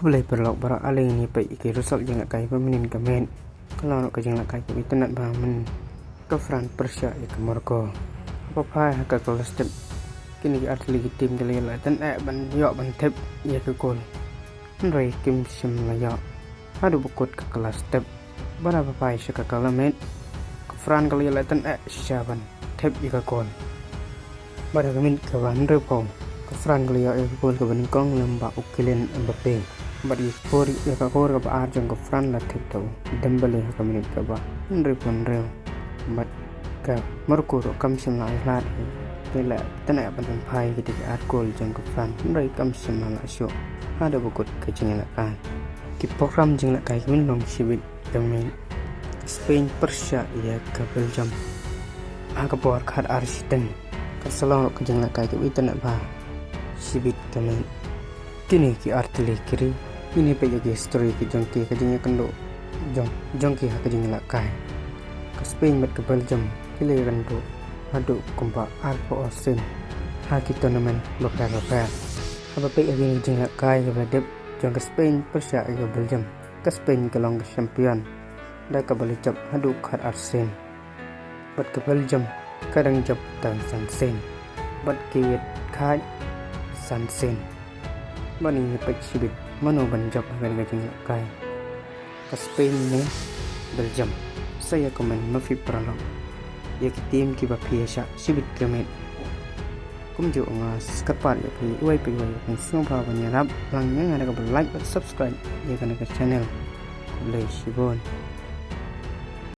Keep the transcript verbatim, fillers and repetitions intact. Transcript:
Balei paralok baroh, ale ngin ïa peit ïa ki result jingïalehkai ba mynnin ka miet. Ka long ruh ka jingïalehkai kaba itynnad bha mynnin ka France pyrshah ïa ka Morocco. Haba phai ha ka clutch step, kine ki artylli ki team ki la ïaleh tynnad ban ïoh ban thep ïa ka goal, hynrei kim shym la ïoh. Haduh ba kut ka clutch step, bad haba phai sha ka kylla miet, ka France ka la ïaleh tynnad shisha ban thep ïa ka goal. Bad ha ka miet kaba hynriewphew, ka France ka la ïoh ïa ka goal kaba nyngkong lyngba u Kylian Mbappe. Bad ïa ka goal, ïa ka goal kaba ar jong ka France la thep da u Dembele ha ka miet kaba hynriewphew hynriew. Bad ka Morocco ruh kam shym la ai lad hi. Ki la tynnad ban pynphai ïa ki ar goal jong ka France, hynrei kam shym la lah shuh haduh ba kut ka jingïalehkai. Ki program jingïalehkai ki wan long shibit ka miet. Spain pyrshah ïa ka Belgium ha ka por khatar shiteng. Ka sa long ruh ka jingïalehkai kaba itynnad bha shibit ka miet. Kine ki artylli ki ri, ngin ïa peit ïa ki history ki jong ki, ka jingïakynduh jong, jong ki ha ka jingïalehkai. Ka Spain bad ka Belgium ki la ïakynduh haduh kumba arphew sien ha ki tournament bapher bapher. Haba peit ïa kine ki jingïalehkai kiba la dep jong ka Spain pyrshah ïa ka Belgium, ka Spain ka long ka champion da kaba la jop haduh khatar sien. Bad ka Belgium ka dang jop tang san sien, bad ki ïit khaid san sien. Bad ngin ïa peit shibit mano ban jop ha kane ka jingïalehkai, ka Spain ne Belgium. Sa ïa comment ma phi paralok ïa ki team kiba phi ïa shah shibit ka miet. Kumjuh nga sa kyrpad ïa phi, iwei pa iwei phin sngewbha ban ïarap lang ïa nga da kaba like bad subscribe ïa kane ka channel. Khublei shibun.